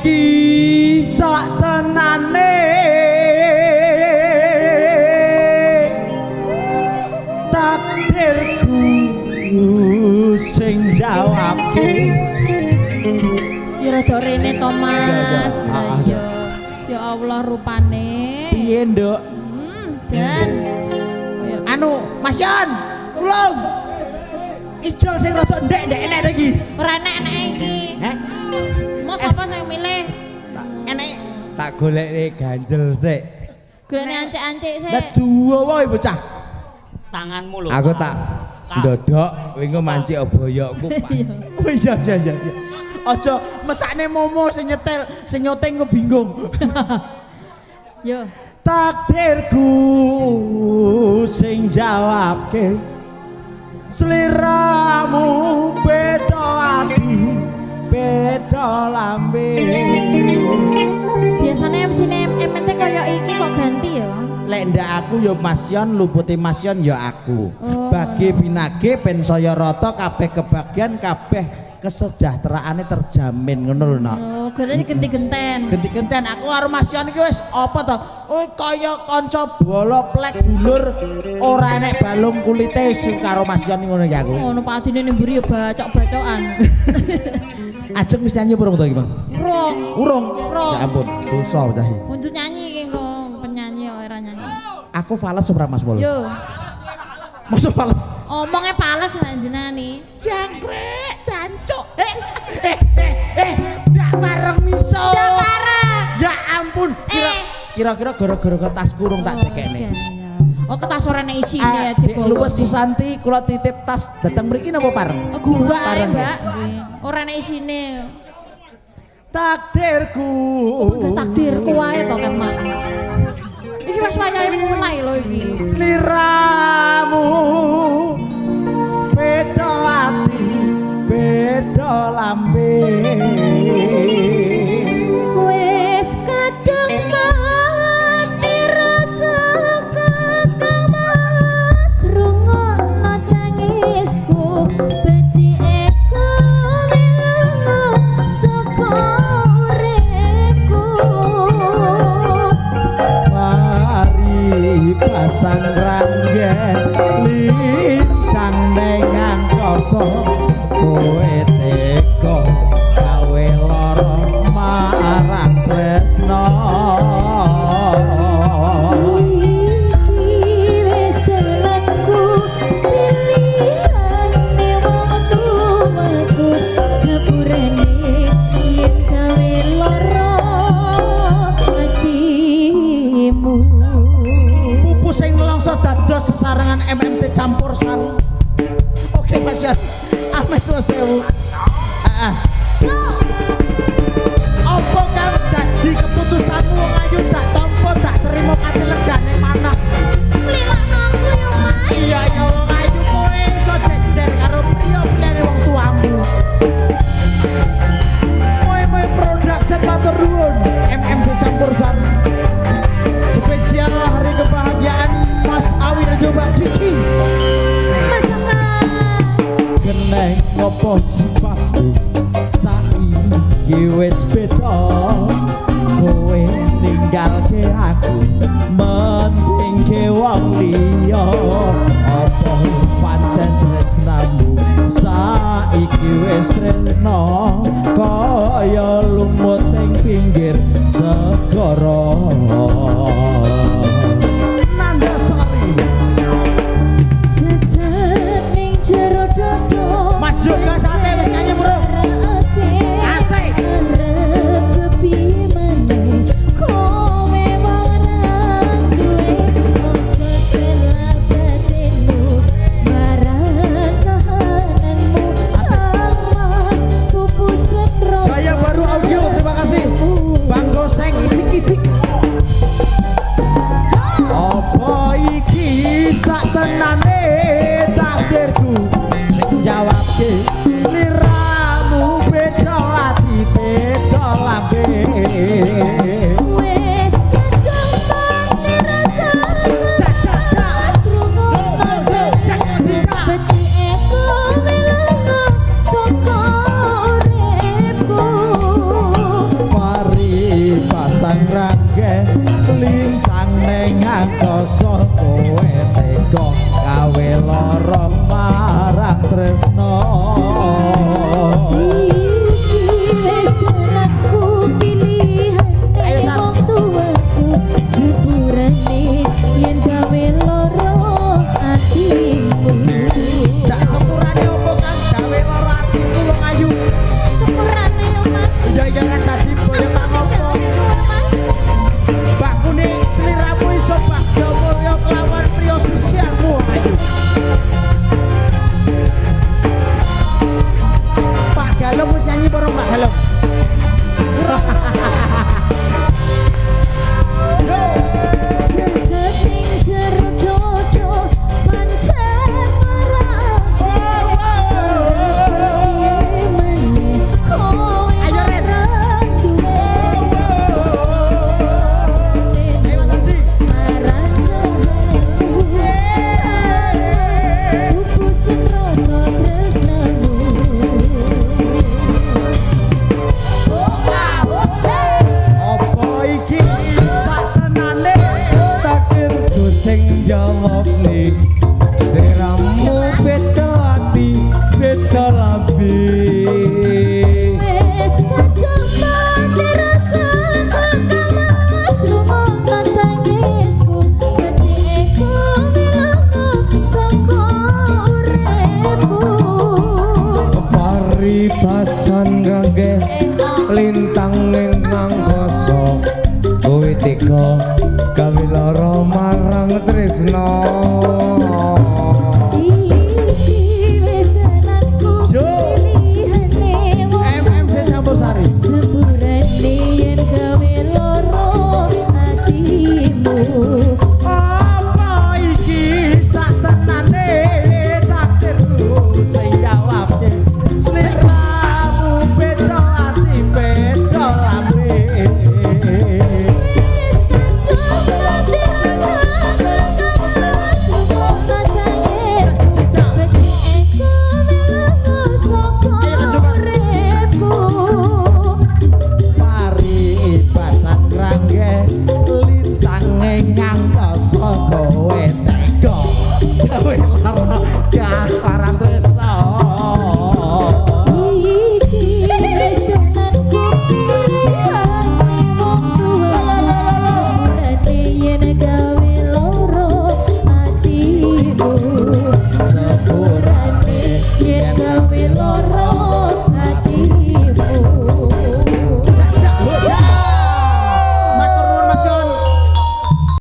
iki sak tenane takdirku sing jawabke. Ya rada rene to Mas. Iya, Ya ya Allah rupane. Piye, Nduk? Jan. Anu, Mas Yon, tulung. Ijol sing rada ndek-ndek enek iki. Ora enek-enek iki. Heh? Mau sapa sing milih? Enek. Tak golekne ganjel sik. Golekne ancik-ancik sik. Lah duwa wae bocah. Tanganmu lho. Aku tak ndodok wingi mancik boyokku pas. Oh iya iya iya. Aja mesakne momo sing nyetel, sing nyuting ku bingung. Yo. Takdirku sing jawabke sliramu beda ati beda lambe. Biasane MC-ne MNT kaya iki kok ganti ya? Lek ndak aku ya Mas Yon, lupute Mas Yon ya aku. Oh. Bagi binage ben saya rata kabeh kebagian kabeh kesejahteraane terjamin ngono lho nak. Oh, golek genti-genten. Genti-genten aku karo Mas Yon iki wis apa to? Oh kaya kanca bala plek dulur ora enek balung kulite wis karo Mas Yon ngono iki aku. Ngono Pak Adine ning mburi ya bacok-bacokan. Ajeng wis nyanyi urung to iki, Bang? Urung. Urung. Urung. Ya ampun, dosa cah iki. Untuk nyanyi iki kok penyanyi ora nyanyi. Aku fales ora Mas Polo? Yo. Masuk fales. Omongnya fales nek jenengan iki. Jangkrik, dancuk. Eh, ndak pareng miso. Ndak pareng. Ya ampun, kira-kira gara-gara kertas kurung tak dekekne. Oh, kertas ora nek isine ya dibawa. Luwes Susanti kula titip tas dateng mriki napa pareng? Gua ae, Mbak. Ora nek isine. Takdirku. Oh, takdirku wae to kan, Mak. Iki wis wayahe mulai lho iki. Sliramu beda ati, beda lambe. Wis kadung mati rasa kakang Mas rungokno tangisku becike kowe lunga saka uripku. Mari pasang ranggen lintang ning angkasa kowe tega gawe lara marang tresna. Iki wis dalanku pilihane wong tuaku sepurane yen gawe lara atimu. Pupu sing nelongso dados sesarengan MMT campur sari. Oke Mas Yon, amit sewu. Heeh. Apa kang dadi keputusanmu wong ayu tak tampa tak terima kate legane manah. Lilakno aku yo Mas. Iya ya wong ayu kowe iso jejer karo priya piyane wong tuamu. Moe-moe production matur nuwun MMT campur sari. Spesial hari kebahagiaan Mas Awi dan coba Kiki. Mas Geneng opo sifatmu saiki wis beda kowe ninggalke aku mendingke wong liya apa pancen tresnamu saiki wis rena kaya lumut ing pinggir segara. Nandasari seset ning jero dodo Mas Yoga sate wis nyanyi burung. Asik. Arep kepiye maneh kowe wong ra duwe aja selak batinmu marang kahananmu Mas pupu setro. Saya baru audio, terima kasih. Bang Goseng isik-isik. Apa iki sak tenane takdirku sing jawabke sliramu beda ati beda lambe. Wis kadung mati rasane Cak cak cak. Becike kowe lunga saka uripku. ning angkasa kowe tega gawe lara marang tresna. Iki wis dalanku pilihane wong tuaku, sepurane yen gawe lara atimu. Dak sepurane opo Kang gawe lara atiku wong ayu? Sepurane yo Mas. Ya ya kan dadi boyo mangopo. Bakune sliramu iso bagya mulya kelawan priya sisianmu wong ayu. Pak Galung wis nyanyi bareng Pak Galung. Yo. Seset ning jero dodo pancen marake. Piye meneh kowe Ayo, Ren. ora duwe Ayo Mas Andi. marang kahananku. Pupusun rasa tresnamu. Apa iki satenane Takdirku sing jawab nih, sliramu beda ati beda lambe. Wes kadung mati rasa kekamas rumangsa tangisku, becike milongo saka uripku. Paribasan gangge lintang ing angkasa, kowe tega gawe lara marang tresna. Iki wis dalanku Yo. pilihane wong MMD Campursari. sepurane yen gawe lara atimu. Apa iki satenane takdirku sing jawabke sliramu beda ati beda lambe. Paribasan krangge lintang ing angkasa kowe tega gawe lara marang tresna.